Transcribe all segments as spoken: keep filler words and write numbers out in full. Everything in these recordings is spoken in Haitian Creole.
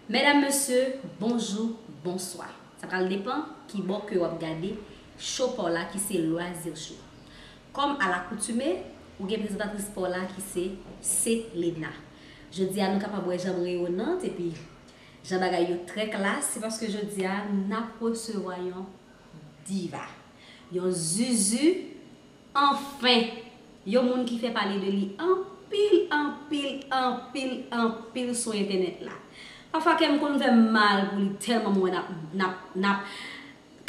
Medam, mesye, bonjou, bonswa. Sa pral depann ki bò ke w ap gade show pa w la ki se Loisir Show. Kòm alakoutime, ou gen prezantatris pa w la ki se Selena. Jodi a nou kapab wè jan m reyonant epi jan bagay yo trè klas, se paske jodi a n ap resevwa yon diva, yon zuzu, anfen, yon moun ki fè pale de li anpil, anpil, anpil, anpil sou entènèt la. Pafwa kè m konn fè m mal pou li tèlman m wè n ap, n ap, n ap,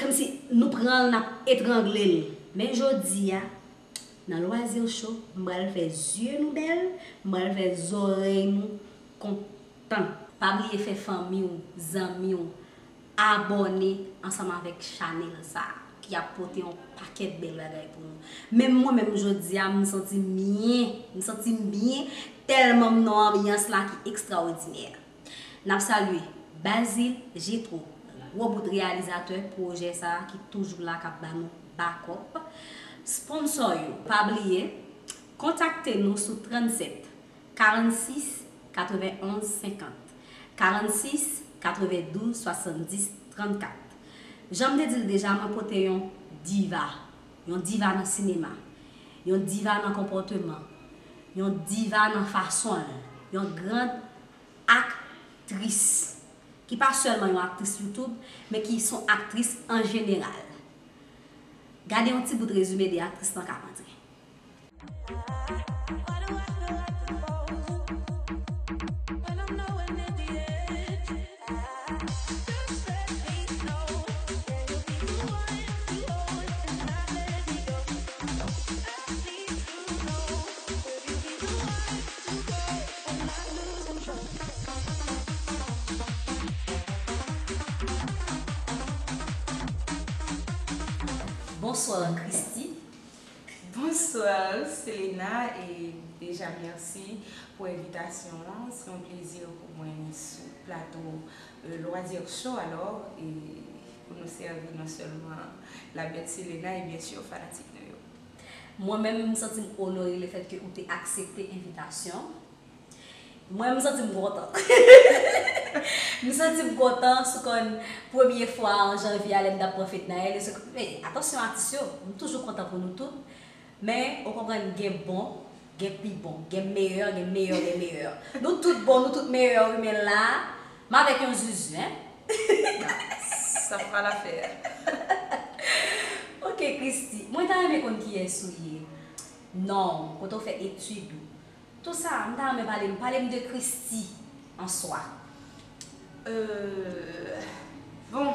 kòmsi nou pran l, n ap etrangle l. Men jodi a, nan Loisir Show, m pral fè zye nou bèl, m pral fè zòrèy nou kontan. Pa bliye fè fanmi w, zanmi w, abòne ansanm avèk chanèl sa a, ki ap pote yon pakèt bèl bagay pou nou. Menm mwen menm jodi a, m santi m byen, m santi m byen, tèlman m nan yon anbyans la ki ekstraòdinè. N ap salye Basile Jetro, gwo bout reyalizatè pwojè sa a ki toujou la k ap ba nou bakòp. Sponsò yo, pa bliye, kontakte nou sou trannsenk, karannsis, katrevenonz, senkant, karannsis, katrevendouz, swasanndis, trannkat. Jan m te di l deja, mwen pote yon diva, yon diva nan sinema, yon diva nan konpòteman, yon diva nan fason l, yon grand aktris, ki pa sèlman yon aktris YouTube, men ki s on aktris an jeneral. Gade yon ti bout rezime de aktris lan k ap antre. Bonswa, Christie. Bonswa, Selena, e deja mèsi pou envitasyon an. Se yon plezi pou mwen sou plato, euh, Loisir Show, alò, e pou nou sèvi non sèlman la bèt Selena, e byen si fanatik nou yo. Mwen menm, m santi m onore lefètke ou te aksepte envitasyon. Mwen, m santi m kontan. M santi m kontan sou konn premye fwa an janvye a lè m t ap pran fèt Nayèl, e se, men, atansyon atis yo, m toujou kontan pou nou tout. Men, ou konprann, gen bon, gen pi bon, gen meyè, gen meyè, gen meyè. Nou tout bon, nou tout meyè, wi, men la, m avèk yon zuzu, en. Sa pral afè. Ok, Christie, mwen ta renmen konn kiyès ou ye. Non, kote w fè etid ou. Tou sa, m ta renmen pale, pale m de Christie an swa. Euh, bon,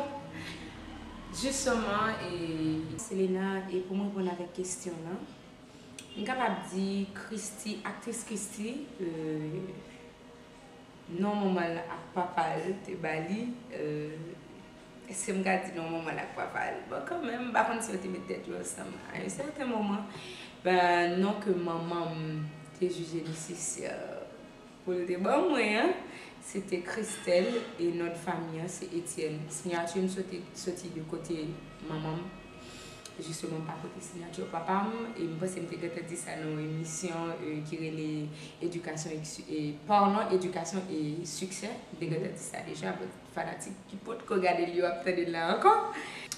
jisteman, e Selena, e pou m reponn avèk kesyon lan, m kapab di Christie, aktris Christie, euh, non manman l ak papa l te ba li, euh, èske m ka di non manman l ak papa l? Bon, kanmenm, m pa konn si yo te met tèt yo ansanm. A yon sèten moman, ben, non ke manman m te jije nesesè pou l te ban mwen an, se te Christelle, e non de fanmi an se Etienne. Siyati m soti, soti de kote manman m, jisteman pa kote siyati papa m, e m panse m te gentan di sa nan yon emisyon, euh, ki rele Éducation et Su-, e, Parlons Éducation et Succès. M te gentan di sa deja, but fanatik ki potko gade l yo ap tande l la ankò.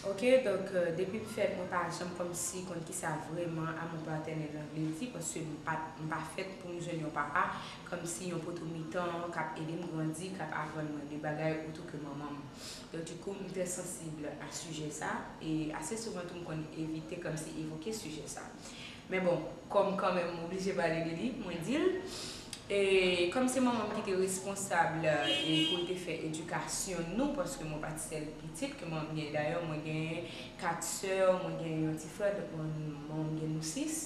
Ok, donk, euh, depi m fèt, mwen pa janm kòmsi konn kisa vrèman amou patènèl lan vle di, paske m pa, m pa fèt pou m jwenn yon papa kòmsi yon poto mitan k ap ede m grandi, k ap aprann mwen de bagay otou ke manman m. Donk, dikou, m trè sansib a sijè sa, e ase souvan tou, m konn evite kòmsi evoke sijè sa. Men bon, kòm kanmenm m oblije pale de li, mwen di l. E kòm se manman m ki te responsab, e pou l te fè edikasyon nou, paske mwen pa t sèl pitit ke manman m genyen. Dayè, mwen gen kat sè, mwen gen yon ti frè, donk mwen, manman m gen nou sis.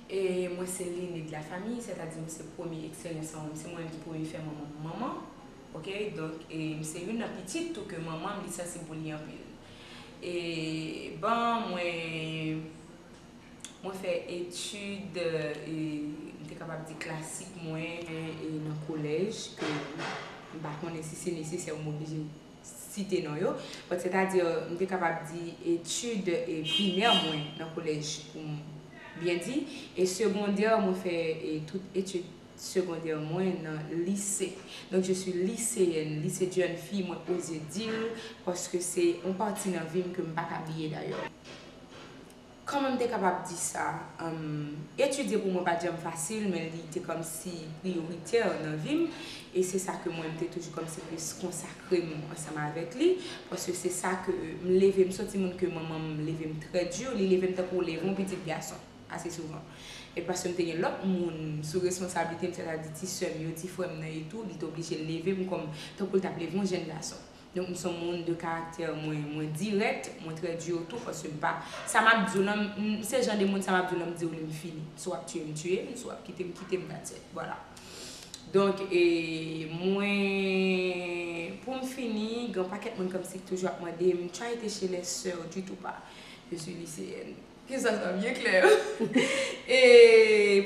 E mwen se l'aînée de la famille, sètadi mwen se premye eksperyans manman m, se mwen menm ki premye fè manman m manman. Ok, donk, e m se youn nan pitit tou ke manman m li sansib pou li anpil. E bon, mwen, mwen fè etid, e m te kapab di klasik mwen, e nan kolèj, ke m pa konnen si se nesesè ou m oblije site non yo, but sètadi, m te kapab di etid, e, primè mwen nan kolèj pou m byen di, e segondè mwen fè, e, tout etid segondè mwen nan lise. Donk, je suis lycéenne, lycée de jeunes filles, mwen oze di l, paske se yon pati nan vi m ke m pa ka bliye dayè. Kòman m te kapab di sa? Em, etidye pou mwen pa t janm fasil, men li te kòmsi priyoritè nan vi m. E se sa ke mwen, m te toujou kòmsi plis konsakre m ansanm avèk li. Paske se sa ke m leve, m se yon timoun ke manman m leve m trè di, li leve m tankou w leve yon pitit gason, ase souvan. E paske m te gen lòt moun sou responsablite m, sètadi ti sè m yo, ti frè m nan e tou, li te oblije leve m kòm, tankou l t ap leve yon jèn gason. Donk, m se yon moun de karaktè, mwen, mwen dirèk, mwen trè di tou, paske m pa, sa m ap di w lan, m, m se jan de moun, sa m ap di w lan, m di w li, m fini. Si w ap tiye m, tiye m, si w ap kite m, kite m, that's it. Vwala. Donk, e, mwen, pou m fini, gen yon pakèt moun kòmsi ki toujou ap mande m, tu as été chez les sœurs? Du tout pas. Je suis lycéenne. Kisa sa byen klè. E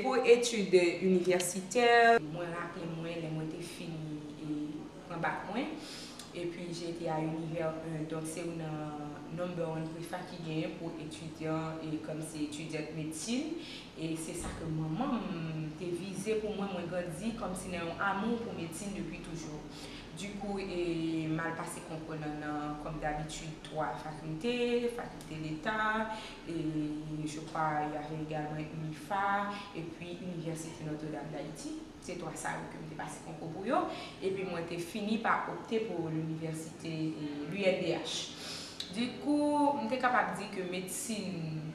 pou etid inivèsitè, mwen raple mwen lè mwen te fini, e, pran bak mwen, epi j'ai été à Univers un, donk se youn nan number one prefa ki genyen pou etidyan, e kòmsi etidyant medsin, e se sa ke manman m te vize pou mwen, mwen grandi kòmsi nan yon amou pou medsin depi toujou. Du coup, e, m al pase konkou nan, nan, comme d'habitude, twa fakilte, fakilte leta, e je crois y avait également UNIFA, epi Inivèsite Notre Dame d'Haïti. Se twa sa yo ke m te pase konkou pou yo. Epi mwen te fini pa opte pou linivèsite, e, l'U N D H. Du coup, m te kapab di ke medsin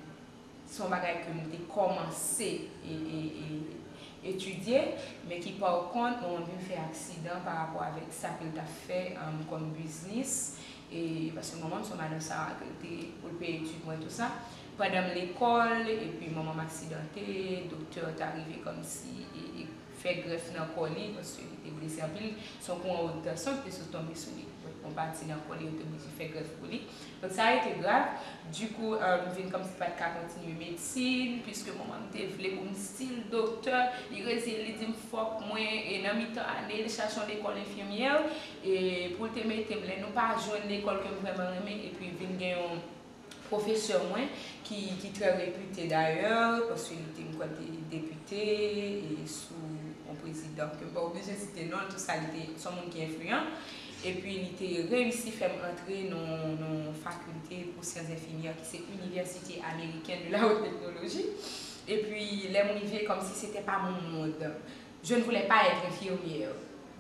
se yon bagay ke m te kòmanse e, e, e, etidye, men ki pa kont, mwen vin fè aksidan pa rapò avèk sa ke l t ap fè, um, kòm biznis. E paske manman m se yon madan sa ke l te pou l peye etid mwen, tou sa. Pandan m lekòl, epi manman m aksidante, doktè ta rive kòmsi, e, e, fè grèf nan kò li, paske li te blese anpil. Se yon kouran wot tansyon ki te sot tonbe sou li. Donk, yon pati nan kò li, yo te oblije fè grèf pou li. Donk, sa rete grav. Du coup, euh, m vin kòmsi pa t ka kontinye medsin, piske manman m te vle pou m still doktè. Li reziye l, li di m fòk mwen, e nan mitan ane, l chache yon lekòl enfimyè, e pou l te mete m, lè nou pa jwenn lekòl ke m vrèman renmen, epi vin gen yon pwofesè mwen, ki, ki trè repite dayè, paske li te, m kwè, te depite, e sou yon prezidan ke m pa oblije site non l, tou sa, li te, se yon moun ki enfliyan. Epi li te reyisi fè m antre nan, nan yon fakilte pou syans enfimyè ki se Université Américaine de la Haute Technologie. Epi lè m rive, kòmsi c'était pas mon monde. Je ne voulais pas être infirmière.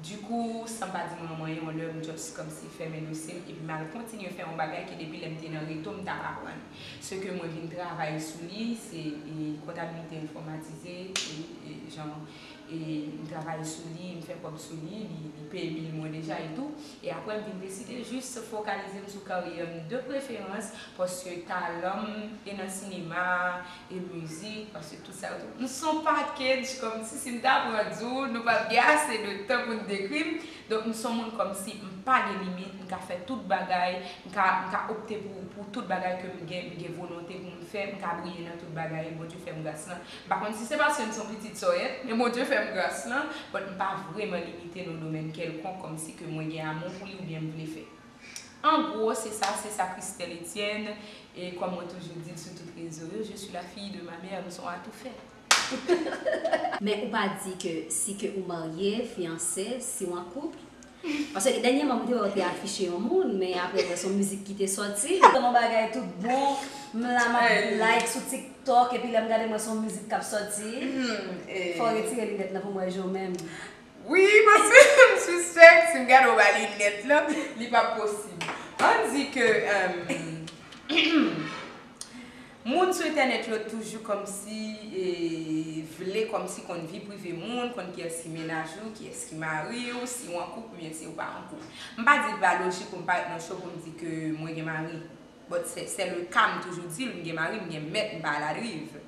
Du coup, san m pa di manman m anyen, yon lè m just kòmsi fèmen dosye m, epi m al kontinye fè yon bagay ke depi lè m te nan reto m t ap aprann. Se ke mwen vin travay sou li, se, e, kontabilite enfòmatize, e, e, jan, e, m travay sou li, m fè kòb sou li, li, li peye bil mwen deja e tou. E apre, m vin deside jis fokalize m sou karyè m de preferans, paske talan m e nan sinema, e mizik, paske tout sa yo tou. M se yon package, kòmsi si m ta pran di w, nou p ap gen ase de tan pou n dekri m. Donk, m se yon moun kòmsi m pa gen limit, m ka fè tout bagay, m ka, m ka opte pou, pou tout bagay ke m gen, m gen volonte pou m fè, m ka briye nan tout bagay, Bondye fè m gras lan. M pa konn si se paske m se yon pitit sòyèt, men Bondye fè m gras lan, but m pa vrèman limite nan yon domèn kèlkonk, kòmsi ke mwen gen amou pou li oubyen m vle fè. An gwo, se sa, se sa Christelle Etienne, e kòm mwen toujou di l sou tout rezo yo, je suis la fille de ma mère, m se yon atoufè. Men ou pa di ke si ke ou marye, fiyanse, si w an koup. Paske dènyèman, m te wè w te afiche yon moun, men apre m wè se yon mizik ki te sòti. Yon bagay tout bon, m la m ap like sou TikTok, epi lè m gade m wè se yon mizik k ap sòti. Fò w retire linèt lan pou m wè je w menm. Wi, paske m sispèk si m gade w ba linèt lan, li p ap posib. Ann di ke, um, moun sou entènèt yo toujou kòmsi, e, vle kòmsi konn vi prive moun, konn kiyès ki mennaj ou, kiyès ki mari w, si w an koup oubyen si w pa an koup. M pa di l pa lojik pou m parèt nan show pou m di ke mwen gen mari. But se, se le ka, m toujou di l, m gen mari, m gen mèt, m pa aladriv.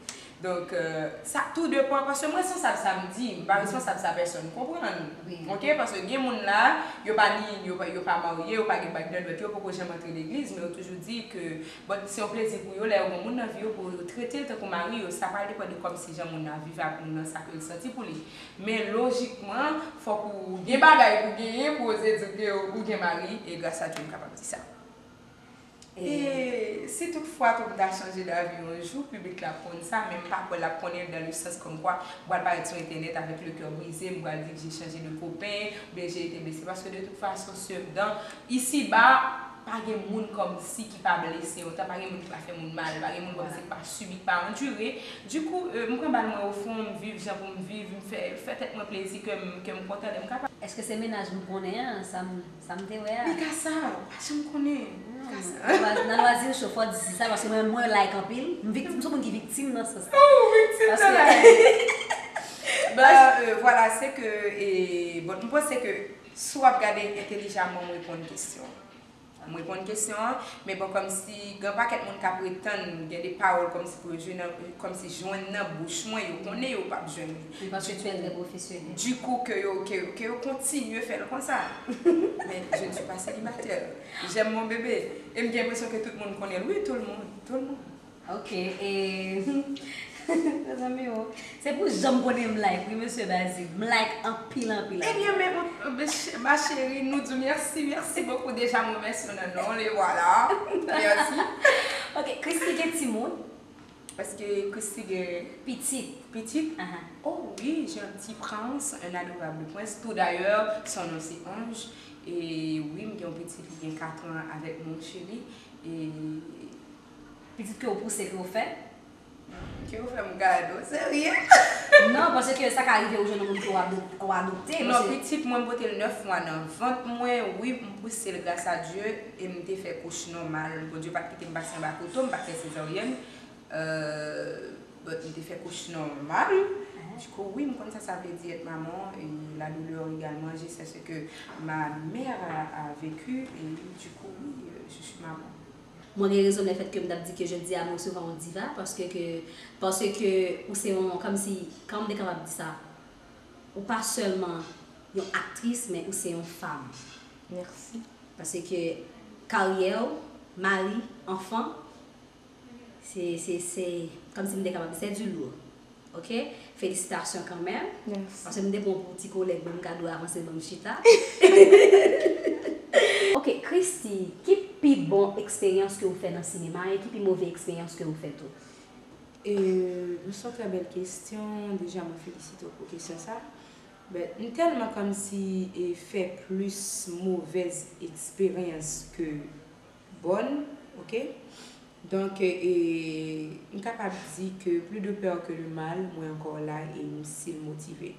Donk, euh, sa tou depan, paske m responsab sa m di, m pa responsab sa pèsonn konprann. Oke, paske gen moun la, yo pa ni, yo pa, yo pa marye, yo pa gen bag nan dwèt yo, poko janm antre legliz, men yo toujou di ke, but se yon plezi pou yo, lè yo gen moun nan vi yo, pou yo trete l tankou mari yo, sa pral depann de kòmsi jan moun nan viv ak moun nan, sa ke l santi pou li. Men lojikman, fòk ou gen bagay pou genyen, pou oze di ke ou gen mari, e gras a Dye m kapab di sa. E si tout fwa ke m ta chanje davi yon jou, piblik la ap konn sa, men m pa kwè l ap konnen l dans le sens comme quoi m pral parèt sou entènèt avec le cœur brisé, m pral di que j'ai changé de copain, oubyen j'ai été blessé, paske de tout fason, se dan, isi ba, pa gen moun kòmsi ki pa blese otan, pa gen moun ki pa fè moun mal, pa gen moun kòmsi ki pa sibi, ki pa andire. Dikou, euh, m pran bal mwen ofon, m viv jan pou m viv, m fè, fè tèt mwen plezi, ke m, ke m kontan lè m kapab. Èske se mennaj m konnen an, sa m, sa m te wè a? Li ka sa, ou pa janm konnen. Li ka sa. Nan lwa-, nan lwazir cho, fò di sa, paske mwen, mwen like anpil. M viktim, m se yon moun ki viktim nan sans la. Oh, viktim nan la. Paske, euh, vwala, se ke, e, bon, m panse ke si w ap gade entèlijaman, m reponn kesyon. M reponn kesyon an, men bon, kòmsi gen yon pakèt moun k ap ret tann, gen de pawòl kòmsi pou yo jwenn nan, kòmsi jwenn nan bouch mwen, yo konnen yo p ap jwenn li. Wi, paske tu es très professionnel. Dikou ke yo, ke, ke yo kontinye fè l konsa. Men, je ne suis pas célibataire. J'aime mon bébé. E m gen enpresyon ke tout moun konnen l. Wi, tout le monde, tout le monde. Ok, e, mezanmi o, se pou jan m konnen m like, wi, mesye Bazil. M like anpil, anpil, anpil. Ebyen, men, bon, ma chérie, nou di w mèsi, mèsi bokou. Deja, m remèsye w nan non l, e vwala. Mèsi. Ok, Christie gen timoun? Èske Christie gen pitit? Pitit? Ahan. Oh oui, j'ai un petit prince, un adorable prince. Tout d'ailleurs, son nom c'est Ange. E wi, m gen yon pitit, li gen kat an avèk mon chéri. E Pitit ke w pouse, ke w fè? Ke w fè m gade w, serye? Non, paske sa ka rive ou jwenn yon moun ke w adop-, w adopte, non, paske pitit mwen, m pote l nèf mwa nan vant mwen, wi, m pouse l, gras a Dye, e m te fè kouch nòmal. Bondye pa t kite m pase anba koto, m pa t fè sezaryèn. Euh, but m te fè kouch nòmal. Dikou, wi, m konn sa sa vle di être maman, et la douleur également, je sais ce que ma mère a, a vécu, et dikou, wi, euh, je suis maman. Mwen gen rezon lefèt ke m t ap di ke jodi a mwen resevwa yon diva, paske ke, paske ou se yon, kòmsi, kòman m te kapab di sa? Ou pa sèlman yon aktris, men ou se yon fanm. Mèsi. Paske karyè w, mari, anfan, se, se, se, kòmsi m te kapab, c'est du lourd. Ok? Felisitasyon kanmenm. Mèsi. Paske m te pran pou ti kolèg mwen, m ka dwe avanse ban m chita. Ok, Christie, ki pi bon eksperyans ke w fè nan sinema e ki pi move eksperyans ke w fè tou? E, se yon trè bèl kesyon. Deja, mwen felisite w pou kesyon sa. But, m tèlman kòmsi, e, fè plis movèz eksperyans ke bòn, ok? Donk, e, m kapab di ke plus de peur que de mal, mwen ankò la e m still motive.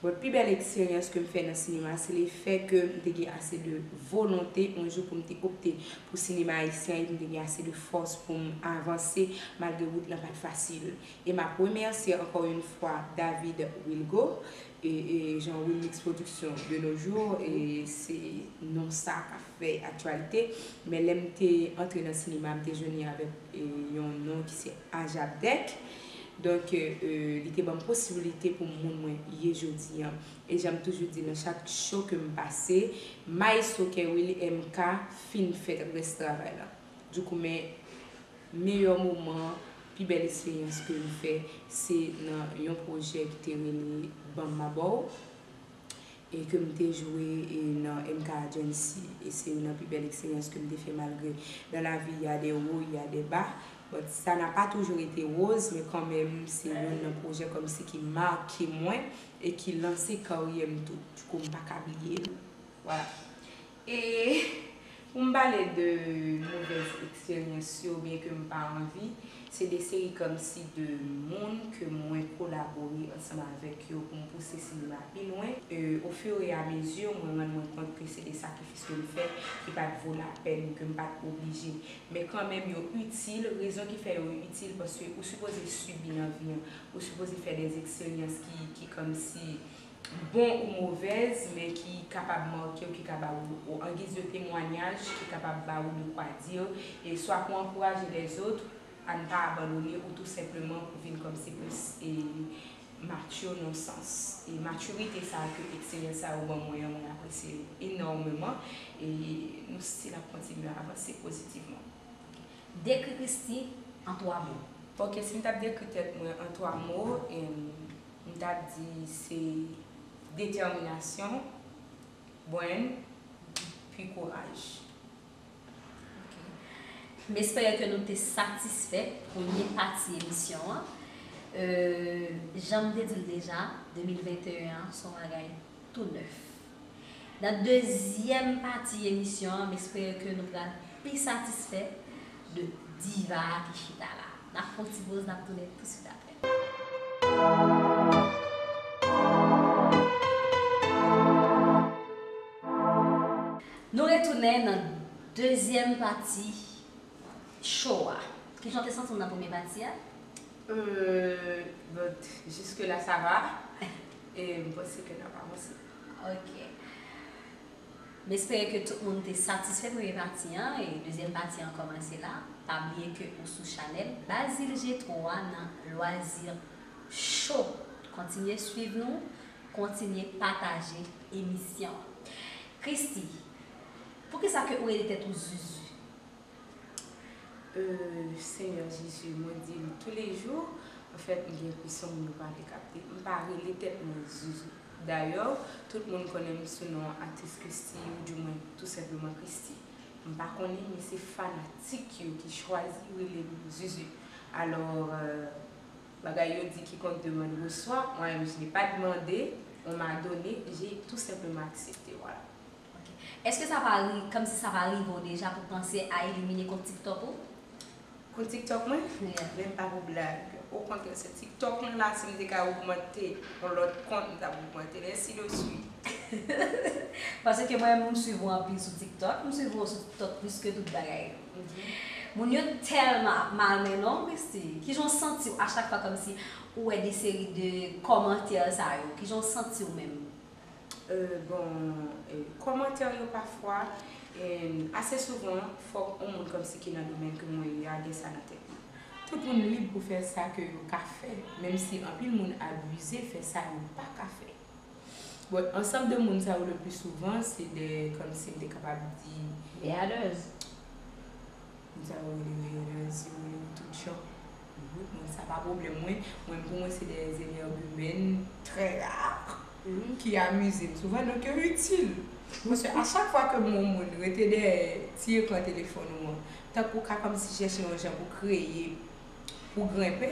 But pi bèl eksperyans ke m fè nan sinema, se lefè ke m te gen ase de volonte yon jou pou m te opte pou sinema ayisyen e m te gen ase de fòs pou m avanse malgre wout lan pa t fasil. E m ap remèsye ankò yon fwa David Wilgo, e, e Jean Wilmix Production de nos jours, e se non sa k ap fè aktyalite. Men lè m te antre nan sinema, m te jwenn li avèk, e, yon non ki se Ajabdèk. Donk, e, e, li te ban m posibilite pou m moun mwen ye jodi an. E jan m toujou di nan chak show ke m pase, Maestro Kerwill M K fin fè rès travay la. Dikou, men meyè moman, pi bèl eksperyans ke m fè, se nan yon pwojè ki te rele Ban m ma ba w, e ke m te jwe, e, nan M K Agency. E se youn nan pi bèl eksperyans ke m te fè, malgre dans la vie, il y a des hauts, il y a des bas. But ça n'a pas toujours été rose, men kanmenm, se youn nan pwojè kòmsi ki make mwen e ki lanse karyè m tou. Dikou, m pa ka bliye l. Vwala. E pou m pale de movèz eksperyans yo, oubyen ke m pa anvi, se de seri kòmsi de moun ke mwen kolabore ansanm avèk yo pou m pouse sinema pi lwen. E, au fur et à mesure, mwen rann mwen kont ke se de sakrifis ke m fè ki pa t vo lapèn, ke m pa t oblije. Men kanmenm, yo itil. Rezon ki fè yo itil, paske ou sipoze sibi nan vi an. Ou sipoze fè de eksperyans ki, ki kòmsi bon ou movèz, men ki kapab make w, ki ka ba ou, ou, an guise de témoignage, ki kapab ba ou de quoi dire, e swa pou ankouraje lèzòt a ne pa abandone, ou tou senpleman pou vin kòmsi plis, e, mature nan sans. E matirite sa a ke eksperyans sa yo ban mwen an, mwen apresye l enòmeman, e nou still ap kontinye avanse pozitivman. Dekri Christie an twa mo. Ok, si m t ap dekri tèt mwen an twa mo, em, m t ap di se detèminasyon, brenn, pi kouraj. Ok. M espere ke nou te satisfè premye pati emisyon an. Euh, jan m te di l deja, de mil venteyen an se yon bagay tou nèf. Nan dezyèm pati emisyon an, m espere ke nou pral pi satisfè de diva a ki chita la. N ap fè yon ti poz, n ap tounen tousuit apre. Nou retounen nan dezyèm pati show a. Kijan w te santi w nan premye pati a? Euh, but, jiske la sa va. E m panse ke n ap avanse. Ok. M espere ke tout moun te satisfè premye pati an e dezyèm pati an kòmanse la. Pa bliye ke ou sou chanèl Bazil Jetro a nan Loisir Show. Kontinye swiv nou, kontinye pataje emisyon an. Christy, poukisa ke ou rele tèt ou Zuzu? Euh, Senyè Jezi, mwen di l toulejou, anfèt, m gen enpresyon moun yo pa vle kapte. M pa rele tèt mwen Zuzu. Dayè, tout moun konnen m sou non atris Christy, oudimwen, tou senpleman Christy. M pa konnen, men se fanatik yo ki chwazi rele m Zuzu. Alò, euh, bagay yo di quiconque demande reçoit, moi-même je n'ai pas demandé, on m'a donné, j'ai tout simplement accepté, voilà. Ok. Èske sa pa ri, kòmsi sa pa rive w deja pou panse a elimine kont TikTok ou? Kont TikTok mwen? Yeah. Menm pa pou blag. Okontrè, se TikTok mwen la, si m te ka ogmante yon lòt kont, m t ap ogmante l, ensi de swit. Paske mwen menm, m swiv ou anpil sou TikTok, m swiv ou sou TikTok plis ke tout bagay yo. Moun yo tèlman ap malmennen w, Christy. Kijan w santi w a chak fwa kòmsi ou wè de seri de kòmantè sa yo? Kijan w santi w menm? Euh, bon, euh, kòmantè yo pafwa, euh, ase souvan, fòk yon moun kòmsi ki nan domèn ke mwen ye a gen sa nan tèt li. Tout moun lib pou fè sa ke yo ka fè, menm si anpil moun abize fè sa yo pa ka fè. Bon, ansanm de moun sa yo le pli souvan, se de, kòmsi m te kapab di, Bèyadèz. Moun sa yo rele m haters, yo rele m tout jan. Mwen, sa pa pwoblèm mwen. Mwen, pou mwen, se de energumèn trè ra ki amize m souvan, donk yo itil. Paske a chak fwa ke m wè yon moun rete dèyè ti ekran telefòn ou an, tankou w ka kòmsi chèche yon jan pou kreye, pou grenpe,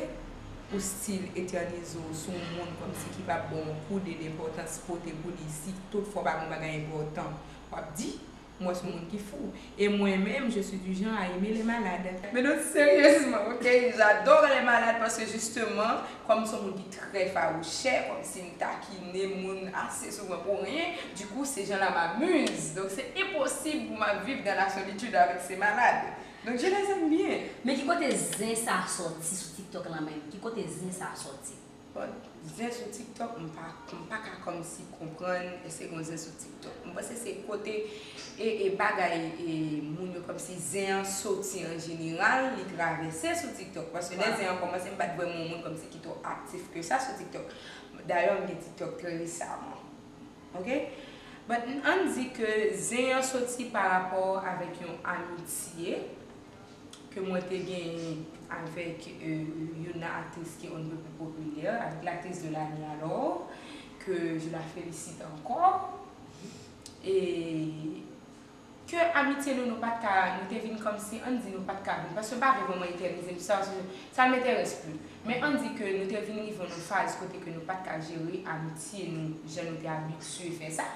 pou stil etènize w sou yon moun kòmsi ki p ap ba w yon kou de lenpòtans pote pou li si toutfwa w pa gen yon bagay enpòtan w ap di. M wè se yon moun ki fou. E mwen menm, je suis du genre à aimer les malades. Men non, seryezman, ok? J'adore les malades paske jisteman, kòm se yon moun ki trè fawouchè, kòmsi m takine moun ase souvan pou anyen, du coup, ces gens-là m'amusent. Donc, c'est impossible pou m ap viv dans la solitude avec ces malades. Donc, je les aime bien. Men ki kote zen sa sòti sou TikTok lan menm? Ki kote zen sa sòti? Bon, zen sou TikTok, m pa, m pa ka kòmsi konprann èske gon zen sou TikTok. M panse se kote e, e bagay e moun yo kòmsi zen an soti an jeneral, li travèse sou TikTok. Paske lè zen an kòmanse, m pa t vrèman yon moun kòmsi ki twò aktif ke sa sou TikTok. Dayè, m gen TikTok trè resaman. Ok? But ann di ke zen an soti pa rapò avèk yon amitye ke mwen te genyen avèk euh, youn nan aktris ki on ne peut plus popilè, avèk l'actrice de l'année alors, que je la félicite encore. E ke amitye nou, nou pa t ka, nou te vin kòmsi, ann di nou pa t ka vin, paske m pa vle vrèman etènize m sou sa, paske sa m enterès pli. Men ann di ke nou te vin rive nan faz kote ke nou pa t ka jere amitye nou jan nou te abitye fè sa.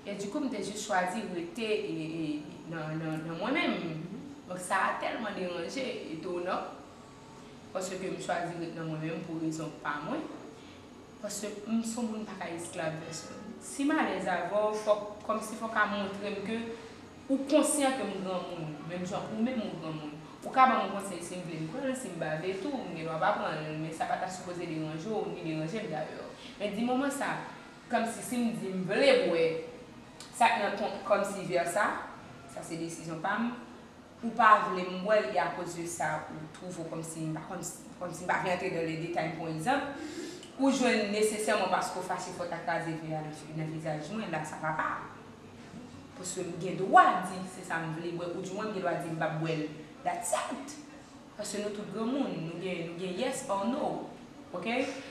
E du coup, m te jis chwazi rete e, e, nan, nan, nan mwen menm. Donk, sa a tèlman deranje, etonan, paske m chwazi ret nan mwen menm pou rezon pa mwen. Paske m se yon moun m pa ka esklav pèsonn. Si m alèz avè w, fòk, kòmsi fò w ka montre m ke ou konsyan ke m granmoun, menm jan ou menm ou granmoun. Ou ka ban m yon konsèy si m vle m pran l, si m pa vle tou, m gen dwa pa pran l, men sa pa ta sipoze deranje w, ni deranje m dayè. Men di moman sa, kòmsi si m di m vle bwè, sa k nan ton, kòmsi vè sa, sa se desizyon pa m, ou pa vle m bwè l e akoz de sa ou twouve w kòmsi m pa kòmsi, kòmsi m pa vle antre dans les détails, pou egzanp, ou jwenn nesesèman paske w fache fò w ta kraze vè a nan fi- nan vizaj mwen, la sa va pas. Paske m gen dwa di se sa m vle bwè, oudimwen m gen dwa di m p ap bwè l. That's it. Paske nou tout granmoun, nou gen, nou gen yes or no. Ok?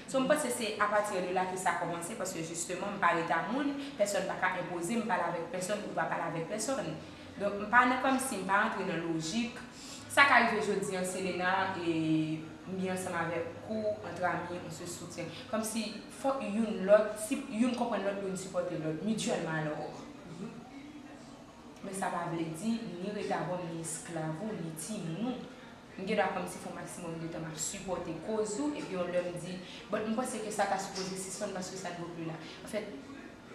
So, m panse se apati de la ke sa kòmanse, paske jisteman, m pa ret a moun, pèsonn pa ka enpoze m pale avèk pèsonn ou pa pale avèk pèsonn. Donk, m pa nan kòmsi, m pa rantre nan lojik, Sa ka rive jodi an, Selena, e m byen ansanm avèk ou, antre ami, on se soutient. Kòmsi fòk youn lòt, si youn konprann lòt, youn sipòte lòt, mityèlman alò. Men sa pa vle di ni rete avè w, ni esklav ou, ni timoun ou. M gen dwa kòmsi fè yon maksimòm de tan m ap sipòte koz ou, epi yon lè m di, but m panse ke sa ta sipoze sispann paske sa n vo pli la. Anfèt,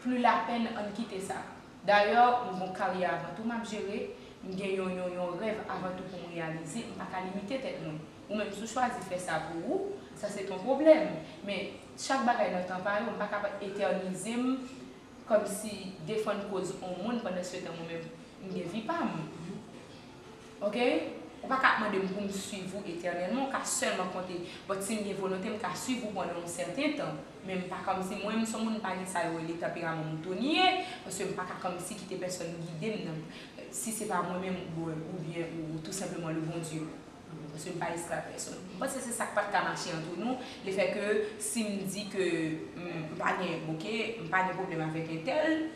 pli lapèn ann kite sa. Dayè, m gon karyè avan tou m ap jere, m gen yon, yon, yon rèv avan tou pou m reyalize, m pa ka limite tèt mwen. Ou menm, si w chwazi fè sa pou ou, sa se ton pwoblèm. Men, chak bagay nan tan pa yo, m pa ka etènize m kòmsi defann koz on moun pandan se tan mwen menm, m gen vi pa m. Oke? Ou pa ka ap mande m pou m swiv ou etènèlman, ou ka sèlman konte. But si m gen volonte, m ka swiv ou pandan yon sèten tan. Men m pa kòmsi mwen, m se yon moun m pa gen sa yo rele tanperaman moutonye, paske m pa ka kòmsi kite pèsòn gide m nan, si se pa mwen menm, bon, oubyen ou tou senpleman le Bondye. Paske m pa esklav pèsòn. M panse se sa k pa t ka mache ant nou, lefètke si m di ke m, m pa gen, oke, m pa gen pwoblèm avèk entèl,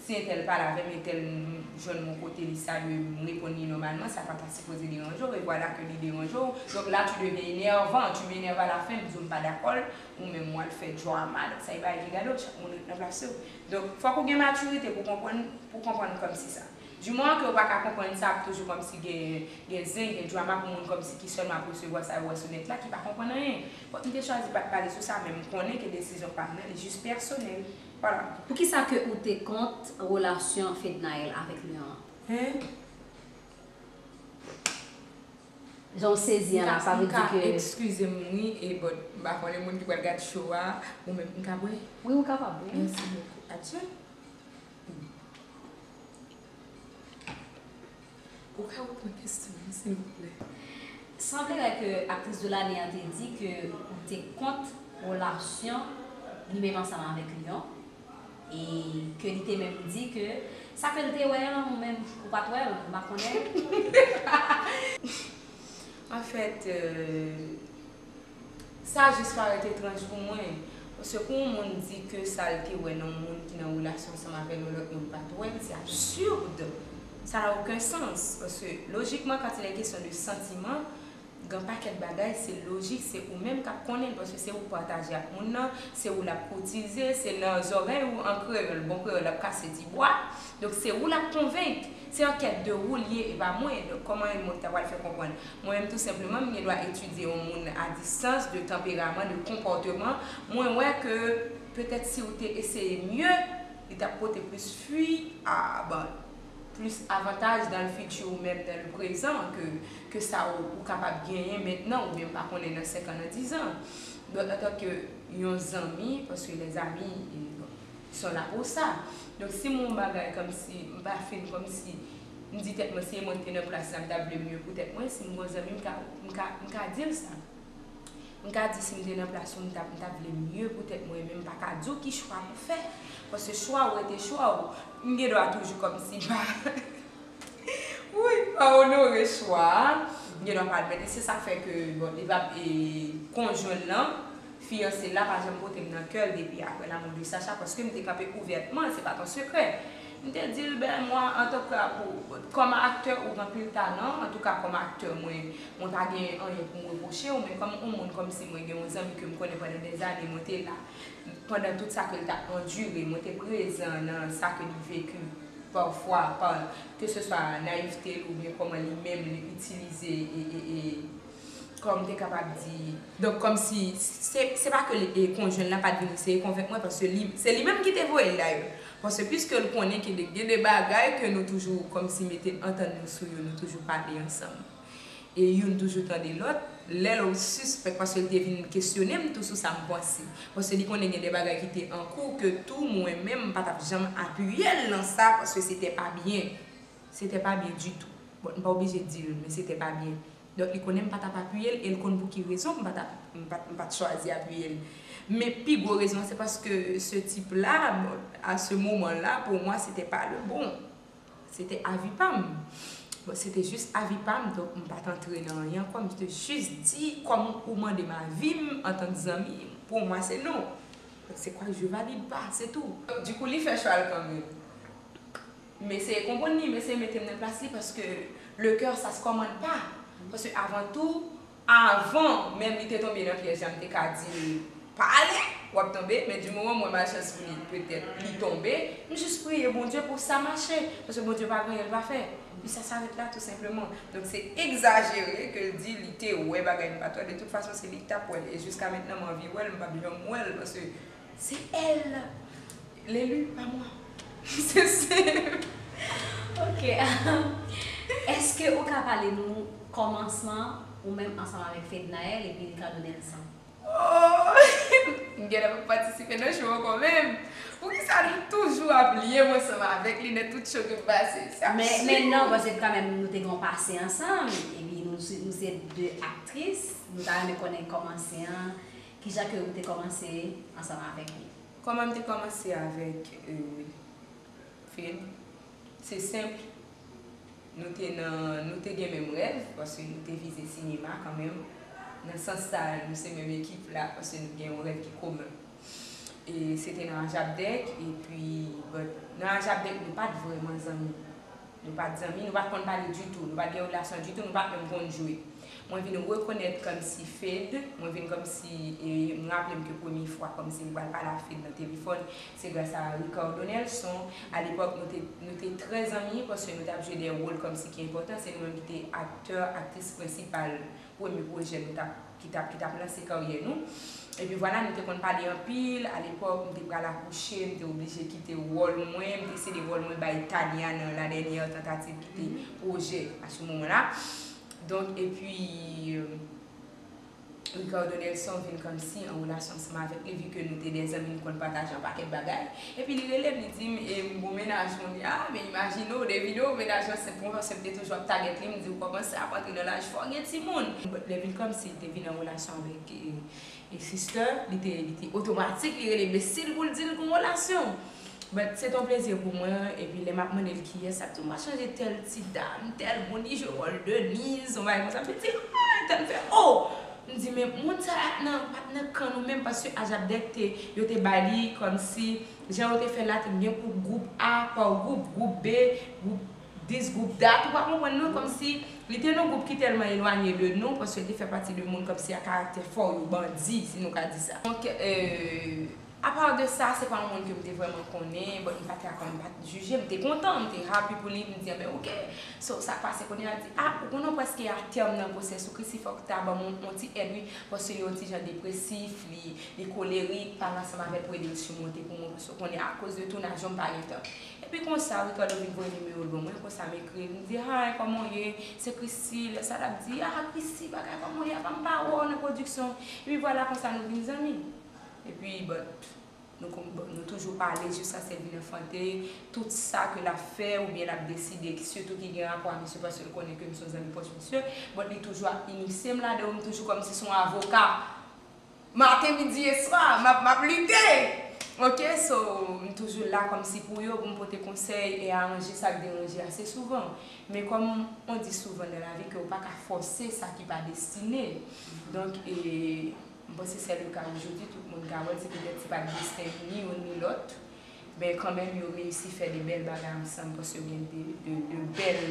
si entèl pale avè m, entèl m jwenn m yon kote, li salye m, m reponn li nòmalman, sa pa ta sipoze deranje w, e vwala ke li deranje w. Donk la, tu deviens énervant, tu m'énerves à la fin, m di w m pa dakò l, ou menm w al fè drama, donk sa e bagay ki gade w, chak moun ret nan plas yo. Donk, fòk ou gen matirite pou konprann, pou konprann kòmsi sa. Du moment ke ou pa ka konprann sa, ap toujou kòmsi gen, gen zen, gen drama pou moun kòmsi ki sèlman ap resevwa sa yo wè sou nèt la, ki pa konprann anyen. Bon, m te chwazi pa t pale sou sa, men m konnen ke desizyon pa m nan, li jis pèsonèl. Vwala. Poukisa ke ou te kont relasyon Fednaelle avèk Lion an? Hein? Jan w sezi an la, sa vle di ke. Eskize m wi, e but, m pa konnen moun ki pral gad show a, ou menm, m ka bwè? Wi, ou kapab bwè. Merci beaucoup. Adye. Ou ka reprann kesyon an, silvouplè? Sanble ke aktris de lane an te di ke ou te kont relasyon li menm ansanm avèk Lion, e ke li te menm di ke sa ke l te wè an, ou menm, ou pa t wè l, m pa konnen. Anfèt, euh, sa jis parèt etranj pou mwen. Paske pou yon moun di ke sa l te wè nan yon moun ki nan relasyon ansanm avè l, yon lòt moun pa t wè l, se absurde. Ça n'a aucun sens. Paske lojikman, quand il est question de sentiment, gen pakèt bagay, se lojik, se ou menm k ap konnen l, paske se ou k pataje ak moun nan, se ou l ap koutize, se nan zòrèy ou an kreyòl, bon kreyòl, l ap kase ti bwa. Donk, se ou l ap konvenk. Se an kèt de ou l ye, e pa mwen. Donk, kòman yon moun ta pral fè konprann? Mwen menm, tou senpleman, m gen dwa etidye yon moun a distans, de tanperaman, de konpòteman. Mwen wè ke petèt si w te eseye mye, li t ap pote plis fwi a, bon, plis avantaj dans le futur ou menm dans le présent ke, ke sa ou, ou kapab genyen mentnan oubyen m pa konnen nan senk an, nan diz an. Donk, antanke yon zanmi, paske les amis, eh, bon, sont là pour ça. Donk, si m wè yon bagay kòmsi, m pa fin kòmsi, m di tèt mwen, si e mwen ki te nan plas la, m t ap vle mye pou tèt mwen, si m gen yon zanmi, m ka, m ka, m ka di l sa. M ka di, si m te nan plas ou, m t ap, m t ap vle mye pou tèt mwen, men m pa ka di w ki chwa pou fè. Paske chwa ou rete chwa ou. M gen dwa toujou kòmsi pa, wi, pa onore chwa a. M gen dwa pa admèt li. Se sa k fè ke, bon, li pa, e, konjwen l lan, fiyanse l la, pa janm pote m nan kè l depi après la mort de Sacha, paske m te kanpe ouvètman, c'est pas ton secret. M te di l, ben, mwen, antanke, pou, kòm aktè, ou gen anpil talan, antouka, kòm aktè, mwen, mwen pa gen anyen pou m repwoche w, men kòm yon moun, kòmsi mwen gen yon zanmi ke m konnen pandan dèzane, mwen te la, pandan tout sa ke l t ap andire, mwen te prezan nan sa ke li veki, pafwa, pa, ke se swa nayivte l oubyen kòman li menm li itilize, e, e, e, kòm te kapab di. Donk, kòmsi, se, se pa ke li, e, konjwen l la pa t vin eseye konvenk mwen, paske li, se li menm ki te voye l dayè. Paske piske l konnen ke de, gen de bagay ke nou toujou kòmsi mete antann nou sou yo, nou toujou pale ansanm. E youn toujou tande lòt, lè l sispèk, paske l te vin kesyone m tou sou sa m panse. Paske li konnen gen de bagay ki te an kou ke tou mwen menm m pa t ap janm apiye l nan sa, paske se te pa byen. Se te pa byen ditou. Bon, m pa oblije di l, men se te pa byen. Donk, li konnen m pa t ap apiye l, e l konn pou ki rezon m pa t ap, m pa t, m pa t chwazi apiye l. Men pi gwo rezon an, se paske ce type-là, bon, à ce moment-là, pour moi, c'était pas le bon. Se te avi pa m. Bon, se te jis avi pa m, donk m pa t antre nan anyen ankò, m te jis di, kòm ou mande m avi m antank zanmi, pour moi, c'est non. Donk, c'est quoi, je valide pas, c'est tout. Du coup, li fè chwa l kanmenm. M eseye konprann li, m eseye mete m nan plas li, paske le cœur, ça se commande pas. Paske avan tou, avan menm li te tonbe nan pyèj la, m te ka di l, pa ale, w ap tonbe, men di moman m wè malchans pou li, petèt li tonbe, m jis priye Bondye pou sa mache, paske Bondye pa gen anyen l pa fè. Epi sa, sa ret la, tou senpleman. Donk, se egzajere ke l di li te wè bagay m pa t wè. De tout fason, se li ki t ap wè l. E jiska mentnan, m anvi wè l, m p ap janm wè l, paske se elle, l'élu, pas moi. Se, se... Ok. Èske ou ka pale nou kòmansman ou menm ansanm avèk Fednaelle epi Ricardo Nelson? Oh! M genlè p ap patisipe nan show ankò menm. Poukisa nou toujou ap lye m ansanm avèk li nan tout show ke m pase? Se ap Men, men non, paske kanmenm nou te gen yon pase ansanm, epi nou, se- nou se de aktris, nou ta renmen konnen kòmanse an, kijan ke ou te kòmanse ansanm avèk li? Kòman m te kòmanse avèk euh, Fed? Se senp. Nou te nan, nou te gen menm rèv, paske nou te vize sinema kanmenm. Nan sans sa, nou se menm ekip la, paske nou gen yon rèv ki komen. E se te nan Ajapdèk, epi, but, nan Ajapdèk, nou pa t vrèman zanmi. Nou pa t zanmi, nou pa t konn pale ditou, nou pa t gen relasyon ditou, nou pa t menm konn jwe. Mwen vin rekonèt kòmsi Fed, mwen vin kòmsi, e, m raple m ke premye fwa kòmsi m pral pale a Fed nan telefòn, se gras a Ricardo Nelson. Alepòk, nou te, nou te trè zanmi, paske nou t ap jwe de wòl kòmsi ki enpòtan, se nou menm ki te aktè, aktris prensipal premye pwojè nou t ap, ki t ap, ki t ap lanse karyè nou. Epi vwala, nou te konn pale anpil, alepòk, m te pral akouche, m te oblije kite wòl mwen, m te sede wòl mwen bay Tania nan La Dernière Tentative ki te pwojè a sou moman la. Donk, epi, euh, Ricardo Nelson vin kòmsi an relasyon ansanm avèk li, vi ke nou te de zanmi, nou konn pataje yon pakèt bagay. Epi li rele m, li di m, e m gon mennaj kounye a, men imajine w, Davido, mennaj ansent mwen, paske m te toujou ap tagèt li, m di w kòmanse ap antre nan laj, fò w gen timoun. Lè vin kòmsi li te vin an relasyon avèk e, e sister, li te, li te otomatik, li rele m, men si l pou l di l gon relasyon. But se t on plezi pou mwen, epi lè m ap mande l kiyès, l ap di m, "M pral chanje tèl ti dam, tèl moun, li jwe wòl Deniz, yon bagay konsa." M di, "Ah, tèl fè, oh!" M di, "Men moun sa a nan, pa t nan kan nou menm, paske Ajapdèk te, yo te bay li kòmsi, jan yo te fè l la, te gen pou gwoup A pa gwoup, gwoup B, gwoup dis, gwoup dat, ou pa konprann non, kòmsi li te nan gwoup ki tèlman elwanye de nou, paske li te fè pati de moun kòmsi a karaktè fò yo, bandi, si nou ka di sa." Donk, euh, Apa de sa, se pa yon moun ke m te vrèman konnen, but m pa t ka konn, m pa t jije, m te kontan, m te happy pou li, m di, "Enben, ok." So, sa k pase kounye a, l di, "Ah, ou konnen w prèske a tèm nan gwosès ou, Chrissy, fòk w ta ban m yon, yon ti èd, wi, paske li yon ti jan depresif, li, li kolerik, pale ansanm avè l pou ede l simonte pou mwen, paske w konnen, akoz de tounaj yo, m pa gen tan." Epi konsa, Ricardo vin voye nimewo l ban mwen, konsa m ekri l, m di, "Hi, kòman w ye? Se Chrissy." Lè sa, l ap di, "Ah, Chrissy, bagay, kòman w ye? Apa m pa wè w nan pwodiksyon?" Epi vwala, konsa nou vin zanmi. Epi, but, nou, kon- bon, nou toujou pale jiskaske l vin anfante. Tout sa ke l ap fè oubyen l ap deside, ki sitou ki gen rapò a misye, paske l konnen ke m se yon zanmi pwòch misye, but li toujou ap inisye m ladan yo, m toujou kòmsi se yon avoka. Maten, midi e swa, m ap, m ap lite. Ok, so, m toujou la kòmsi pou yo, pou m pote konsèy e aranje sa k deranje ase souvan. Men kòm on di souvan nan lavi ke ou pa ka fòse sa ki pa destine. Donk, e, M panse se le ka ojodi, tout moun ka wè l, se petèt se pa t desten ni youn ni lòt, men kanmenm yo reyisi fè de bèl bagay ansanm, paske yo gen de, de, de bèl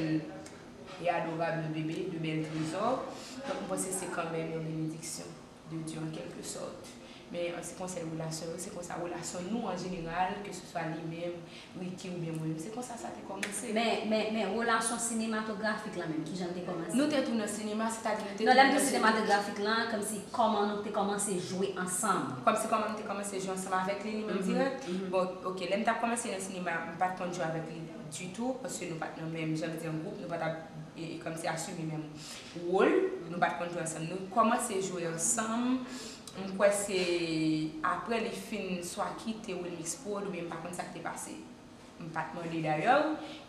e adorab bebe, de bèl trezò. Donk, m panse se kanmenm yon benediksyon de Dye an kèlke sòt. Men an se konsèy relasyon yo, se konsa relasyon nou an jeneral, ke se swa li menm, Ricky oubyen mwen menm. Se konsa sa te kòmanse. Men, men, men relasyon sinematografik la menm, kijan l te kòmanse? Nou te tou nan sinema, sètadi nou te tou nan... Non, lè m di sinematografik la, kòmsi kòman nou te kòmanse jwe ansanm? Kòmsi kòman m te kòmanse jwe ansanm avèk li, li menm dirèk? Bon, ok, lè m t ap kòmanse nan sinema, m pa t konn jwe avèk li ditou, paske nou pa t nan menm, jan m di, an gwoup, nou pa t ap, e, e, kòmsi asime menm wòl, nou pa t konn jwe ansanm. Nou kòmanse jwe ansanm, m kwè se apre li fin swa kite Wilmix Prod, oubyen m pa konn sa k te pase. M pa t mande dayè,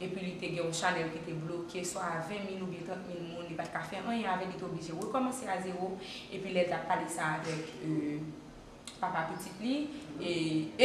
epi li te gen yon chanèl ki te bloke swa a ven mil oubyen trant mil moun, li pa t ka fè anyen avè l, li te oblije rekòmanse a zewo, epi lè l t ap pale sa avèk, euh, papa pitit li, e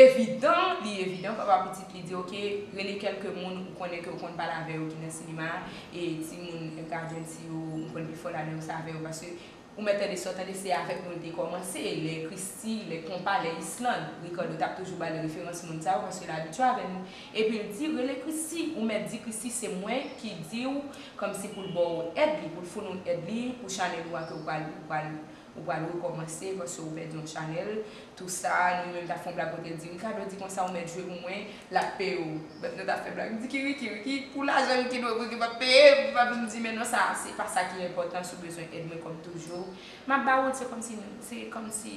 evidan, li evidan, papa pitit li di, "Ok, rele kèlke moun ou konnen ke ou konn pale avè yo ki nan sinema a, e timoun M K Agency yo, ou konn pi fò ladan yo, se avè yo," paske Ou mèt tande sa w tande, se avèk nou l te kòmanse, lè Christy, lè konpa, lè Island. Ricardo t ap toujou ba l referans moun sa yo, paske l abitye avè nou. Epi l di, rele Christy, ou mèt di Christy se mwen ki di w, kòmsi pou l ba w èd li, pou l founi w èd li, pou chanèl ou a ke w pral, ou pral, ou pral rekòmanse, paske ou pèdi yon chanèl, tou sa, nou menm t ap fè yon blag kote l di, Ricardo di konsa, ou mèt jwe pou mwen, l ap peye w. Bèt nou t ap fè blag. M di ki Ricky, Ricky, pou lajan Ricky dwe, Ricky p ap peye, Ricky p ap vin di, men non, sa, se pa sa ki enpòtan, si w bezwen èd mwen kòm toujou. M ap ba ou l, se kòmsi, se kòmsi,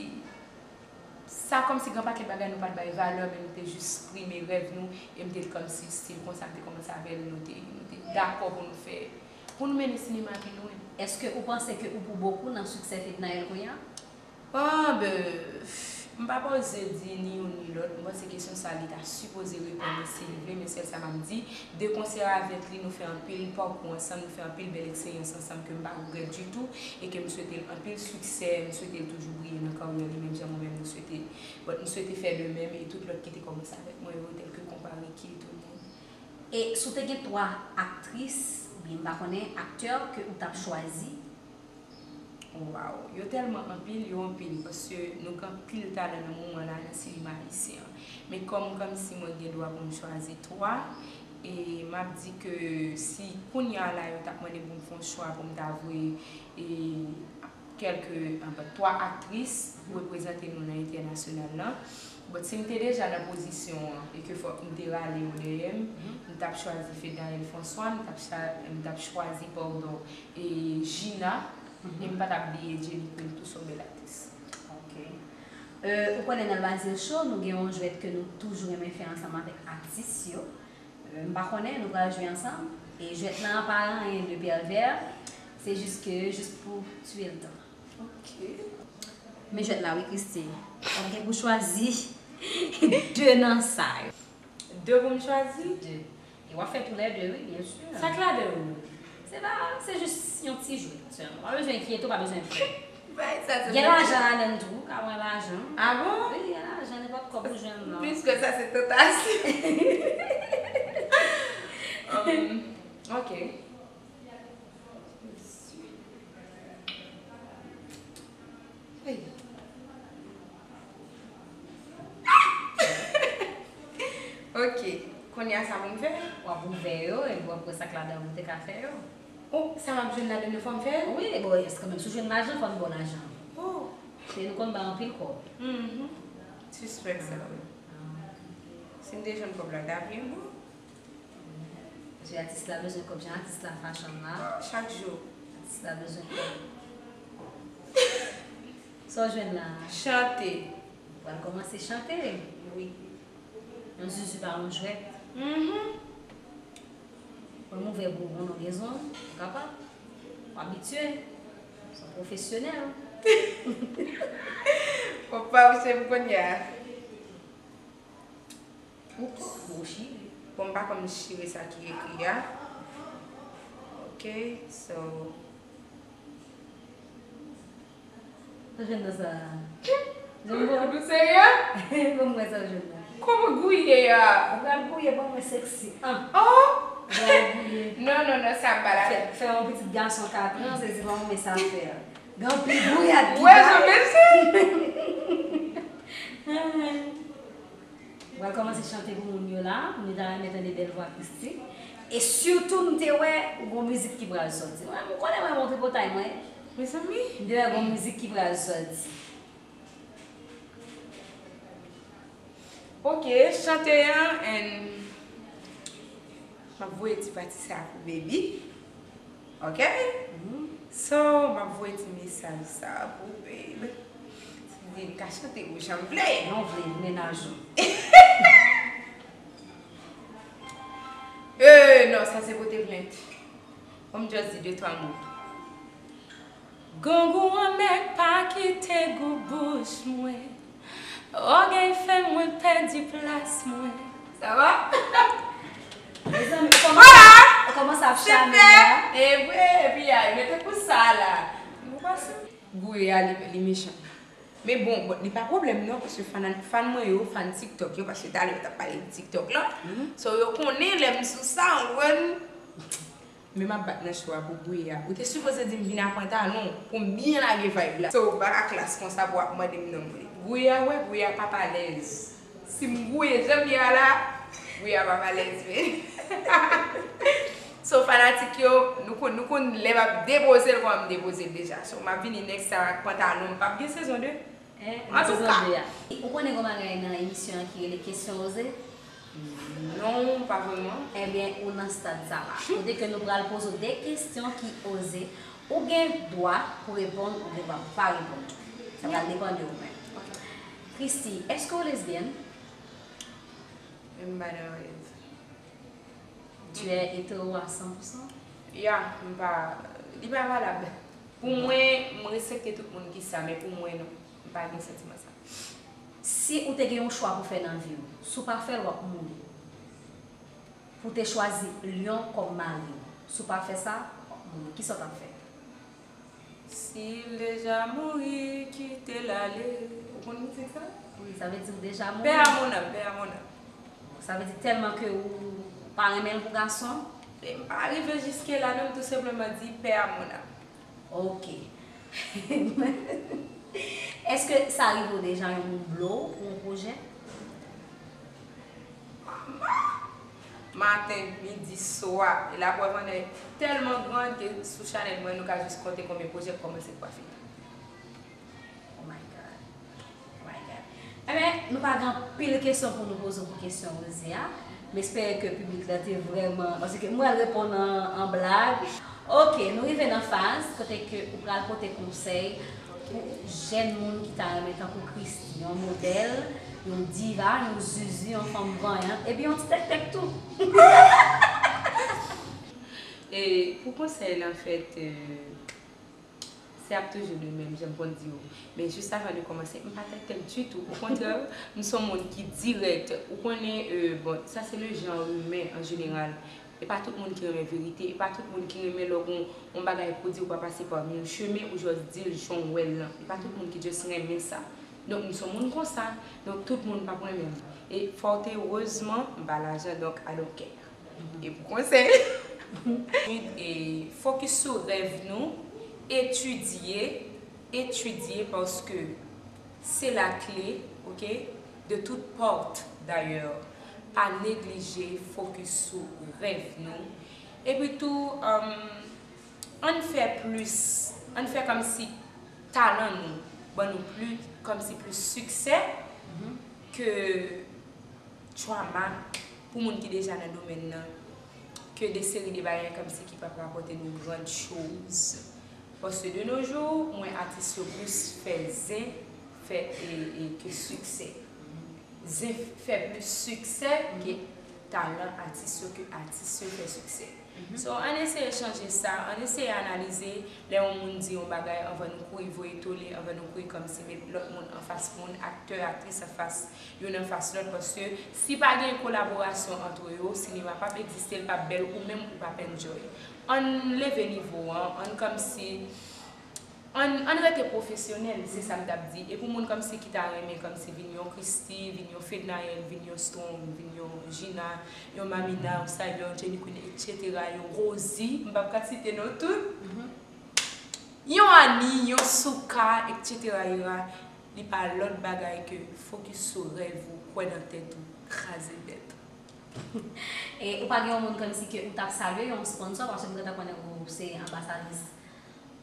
sa kòmsi gen yon pakèt bagay nou pa t bay valè, men nou te jis eksprime rèv nou, e m te kòmsi stil konsa, m te kòmanse avè l, nou te, nou te dakò pou nou fè, pou nou mennen sinema pi lwen. Èske ou panse ke ou pou bokou nan siksè Fednaelle kounye a? Ah, ben, m pa poze di ni youn ni lòt. M panse kesyon sa a, li ta sipoze reponn mwen si li vle, men sèl sa m ap di, de konsè avèk li, nou fè anpil pakou ansanm, nou fè anpil bèl eksperyans ansanm ke m pa regrèt ditou e ke m swete l anpil siksè, m swete l toujou briye nan karyè li, menm jan mwen menm m swete, but m swete fè de menm e tout lòt ki te kòmanse avèk mwen yo, tèlke konpa Ricky e tout moun. E si w te gen twa aktris, oubyen m pa konnen, aktè ke ou t ap chwazi, Waw, yo tèlman anpil, yo anpil, paske nou gen anpil talan nan moman la nan sinema ayisyen an. Men kòm, kòmsi mwen gen dwa pou m chwazi twa, e m ap di ke si kounye a la yo t ap mande pou m fè yon chwa pou m ta voye, e, kèlke, anfen, twa aktris pou reprezante nou nan entènasyonal lan, but si m te deja nan pozisyon an e ke fòk m te rale yo dèyè m, m t ap chwazi Fednaelle François, m t ap cha-, m t ap chwazi, padon, e Gina, e m pa t ap bliye Jenny Queen tou, se yon bèl aktris. Ok. Euh, ou konnen nan Bazil Show, nou gen yon jwèt ke nou toujou renmen fè ansanm avèk atis yo. Euh, m pa konnen, nou pral jwe ansanm. E jwèt lan pa anyen de pèvè, se jis ke, jis pou tiye l tan. Ok. Men jwèt la, wi, Christy. W ap gen pou chwazi de nan sa yo. De pou m chwazi? De. E w ap fè toulède, wi, byen si. Sa k ladan yo? Se pa, se jis yon ti jwèt sèlman. Pa bezwen enkyete w, pa bezwen pè. Bay sa, se Gen lajan ladan l tou, ou ka pran lajan. Ah bon? Wi, gen lajan, nenpòt kòb ou jwenn la. Piske sa se tantasyon. Um, ok. Hey. Ok. Kounye a sa pou m fè? W ap ouvè yo, epi w ap wè sa k ladan pou w te ka fè yo. Oh, sa m ap jwenn ladan yo fò m fè l? Wi, bon, yes, kanmenm, si w jwenn lajan, fò n ba w lajan. Oh. Se nou konn bay anpil kòb. Mhm. Sispèk sa, wi. Ah. Si m te jwenn kòb la, ta byen bon. Paske atis la bezwen kòb, jan atis la fashion la. Chak jou. Atis la bezwen kòb. Sa w jwenn la? Chante. Ou pral kòmanse chante? Wi. Yon zuzu pa yon jwèt. Mhm. Pou m ouvè pou ou, non, Gezon, ou kapab. Ou abitye. Se yon pwofesyonèl. Ou pa w se m kounye a. Oups, bon, chire. Bon, m pa konn chire sa ki ekri a. Ok, so. Sa jwenn nan sa. Jwenn bon. Ou serye? Bon, mwen sa jwenn nan. Kòman gouye a? Ou pral gouye, bon, mwen sexy. Ah. Oh! Ou pral gouye. Non, non, non, sa m pa la. Fè, fè yon pitit gason kat an, se, se pa mwen sa fè. Gen anpil gouyad ki bay. Wè, jan mesye. Mwen kòmanse chante pou moun yo la, pou nou ta renmen tande bèl vwa Christy. E sitou m te wè ou gon mizik ki pral sòti. Mwen, m konnen mwen bon tripotay mwen. Mezanmi. M te wè gon mizik ki pral sòti. Ok, chante an, and m ap voye ti pati sa pou baby. Ok? Mhm. So, m ap voye ti mesaj sa pou babe. Li ka chante pou jan l vle. Jan w vle, mennaj ou. Eh, non, sa se pote plent. Bon, m just di de twa mo. Grangou anmè pa kite gou bouch mwen. Ògèy fè mwen pèdi plas mwen. Sa va? Mezanmi, ou kòmanse, ou kòmanse ap chame la. E vre, epi a, mete pou sa la. Nou panse? Gouye a, li, li mechan. Men bon, bon, li pa pwoblèm non, paske fan, fan mwen yo, fan TikTok yo, paske talè yo t ap pale de TikTok la. Mhm. So, yo konnen lè m sou sa, ou konprann? Men m ap bat nan cho a pou Gouye a. Ou te sipoze di m vin a pantalon pou m byen lage vibe la. So, w pa ka klas konsa pou w ap mande m non m li. Gouye a, w wè, Gouye a p ap alèz. Si m gouye jan m ye a la, Gouye a p ap alèz, men. So, fanatik yo, nou konn, nou konn lè m ap depoze l, kòman m depoze l deja. So, m ap vini next time ak pantalon, m p ap gen sezon de. Antouka. Ou konnen gon bagay nan emisyon an ki rele kesyon oze? Non, pa vrèman. Ebyen, ou nan stad sa la. Kote ke nou pral poze w de kesyon ki oze. Ou gen dwa pou reponn, ou gen dwa pou pa reponn tou. Sa pral depann de ou menm. Christy, èske w lesbyèn? M pa nan rèv. Tu es hétéro à cent pour cent? Ya, m pa, li pa valab. Pou mwen, m respekte tout moun ki sa, men pou mwen, non. M pa gen santiman sa. Si ou te gen yon chwa pou fè nan vi w, si w pa fè l, w ap mouri. Pou w te chwazi lyon kòm mari w, si w pa fè sa, w ap mouri. Kisa w t ap fè? Si l deja mouri, kite l ale. Ou konn mizik sa? Wi, sa vle di ou deja mouri. Paix à mon âme, paix à mon âme. Sa vle di tèlman ke ou pa renmen l pou gason? E m pa rive jiske la non, m tou senpleman di paix à mon âme. Ok. Èske sa rive w deja yon moun blo w pou yon pwojè? Maten, midi, swa, e laprèv an nèg tèlman gran ke sou chanèl mwen, nou ka jis konte konbyen pwojè k kòmanse k pa fini. Oh my God. Oh my God. Ebyen, nou pa gen anpil kesyon pou nou poze w pou kesyon oze a. M espere ke piblik la te vrèman, paske m wè l reponn an, an blag. Ok, nou rive nan faz kote ke ou pral pote konsèy pou jèn moun ki ta renmen tankou Christy, yon modèl, yon diva, yon zuzu, yon fanm vanyan, epi yon ti tèktèk tou. E pou konsèy la, anfèt, euh, se ap toujou li menm, jan m konn di w. Men jis avan de kòmanse, m pa tèktèk ditou. Okontrè, m se yon moun ki dirèk. Ou konnen, euh, bon, sa se le genre humain en général. E pa tout moun ki renmen verite, e pa tout moun ki renmen lè w gon yon bagay pou di, ou pa pase pa mil chemen, ou jis di l jan w wè l lan. E pa tout moun ki jis renmen sa. Donk, m se yon moun konsa. Donk, tout moun p ap renmen m. E fòterezman, m pa lajan, donk, I don't care. E pou konsèy. E fokis sou rèv nou, etidye, etidye paske se la kle, ok, de tout pòt dayè. Pa neglije fokis sou rèv nou. Epi tou, um, ann fè plis, ann fè kòmsi talan nou ban nou plis, kòmsi plis siksè ke drama pou moun ki deja nan domèn nan, ke de seri de bagay kòmsi ki p ap rapòte nou gran choz. Paske de nos jours, m wè atis yo plis fè zen, fè, e, e, ke siksè. Zen fè plis siksè ke talan atis yo, ke atis yo fè siksè. So, ann eseye chanje sa, ann eseye analize lè yon moun di yon bagay anvan nou kouri voye tole, anvan nou kouri kòmsi met lòt moun anfas moun, aktè, aktris anfas youn anfas lòt, paske si pa gen kolaborasyon ant yo, sinema p ap egziste, l p ap bèl, ou menm ou p ap enjoy. Ann leve nivo an, ann kòmsi, ann, ann rete pwofesyonèl, se sa m t ap di. E pou moun kòmsi ki ta renmen kòmsi vin yon Christy, vin yon Fednaelle, vin yon Storm, vin yon Gina, yon Mamina, yon Sayon, Jenny Queen, et cetera, yon Rosie, m p ap ka site non tout. Yon Annie, yon Souka, et cetera, et cetera. Li pa lòt bagay ke fokis sou rèv ou, kwè nan tèt ou, kraze tèt ou. E ou pa gen yon moun kòmsi ke ou t ap salye, yon sponsor, paske m gentan konnen ou se anbasadris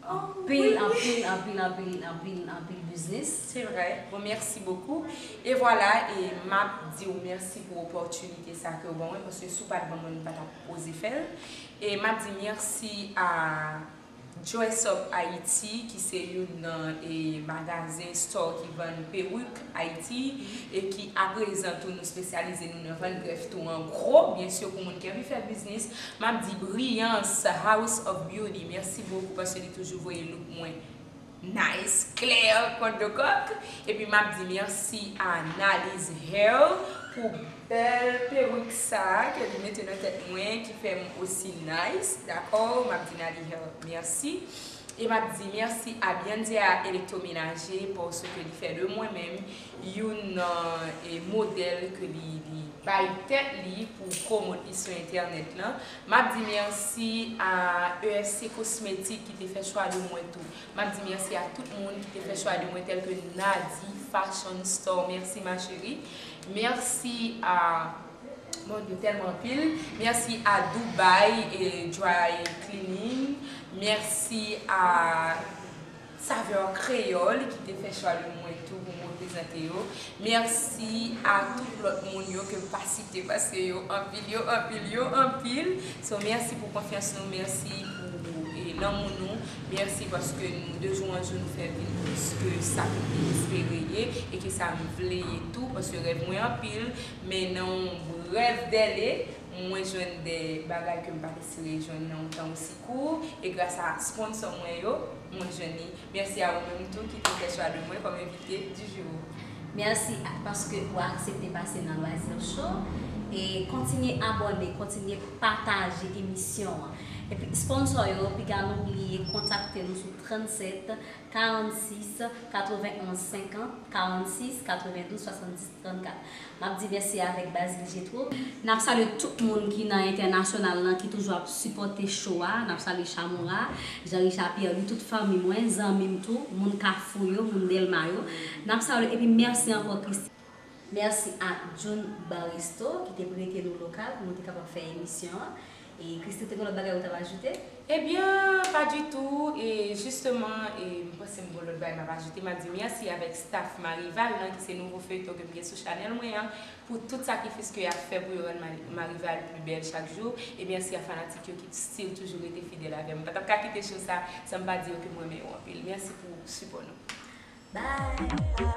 anpil, anpil, anpil, anpil, anpil, anpil biznis. Se vre. Bon, mèsi bokou. E vwala, e m ap di w mèsi pou opòtinite sa ke w ban mwen, paske si w pa t ban mwen, m pa t ap oze fè l. E m ap di mèsi a Dress Up Haïti, ki se youn nan, e, magazen, store ki vann perik Ayiti, e ki aprezan tou nou espesyalize nou nan vann grèf tou an gwo, byen si pou moun ki anvi fè biznis. M ap di Brillance House of Beauty, mèsi bokou paske li toujou voye look mwen nice, klè, kont de kòk. Epi m ap di mèsi a Naliz Hair pou bèl perik sa a ke li mete nan tèt mwen, ki fè m osi nice, dakò? M ap di Naliz Hair mèsi. E m ap di mèsi a Biandia Elektromenaje paske li fè de mwen menm youn nan e, modèl ke li, li bay tèt li pou pwomot li sou entènèt lan. M ap di mèsi a E F C Cosmetics ki te fè chwa de mwen tou. M ap di mèsi a tout moun ki te fè chwa de mwen tèlke Nadi Fashion Store. Mèsi ma chérie. Mèsi a Mon Dieu, tèlman anpil. Mèsi a Dubai e Dry Cleaning. Mèsi a Saveur Kreyòl ki te fè chwa de mwen tou pou m reprezante yo. Mèsi a tout lòt moun yo ke m pa site paske yo anpil, yo anpil, yo anpil. So, mèsi pou konfyans nou, mèsi pou e, lanmou nou. Mèsi paske nou, de jou an jou, nou fè vin plis ke sa ke m te espere ye e ke sa m vle ye tou, paske rèv mwen anpil, men nan yon brèf dèle, mwen jwenn de bagay ke m pa t espere jwenn nan yon tan osi kou, e gras a sponsò mwen yo, mwen jwenn li. Mèsi a ou menm tou ki te fè chwa de mwen kòm envite du jour. Mèsi a- paske ou aksepte pase nan Loisir Show. E kontinye abòne, kontinye pataje emisyon an. Epi sponsò yo, piga nou bliye kontakte nou sou trannset karannsis katrevenonz senkant, karannsis katrevendouz swasanndis trannkat. M ap di mèsi avèk Bazil Jetro. N ap salye tout moun ki nan entènasyonal lan ki toujou ap sipòte show a. N ap salye Chamoura, Jean Richard Pierre Louis, tout fanmi mwen, zanmi m tou, moun Kafou yo, moun Dèlma yo. N ap salye epi mèsi ankò Christine. Mèsi a June Baristo ki te prete nou lokal pou nou te kapab fè emisyon an. E Christine, te gen lòt bagay ou t ap ajoute? Ebyen, pa ditou. E jisteman, e m panse m gen lòt bagay m ap ajoute. M ap di mèsi avèk staff Marival lan, ki se nouvo feyton ke m gen sou chanèl mwen an, pou tout sakrifis ke y ap fè pou yo rann Mari- Marival pli bèl chak jou. E mèsi a fanatik yo ki still toujou rete fidèl avè m. M pa t ap ka kite show sa san m pa di yo ke m renmen yo anpil. Mèsi pou sipò nou. Bye!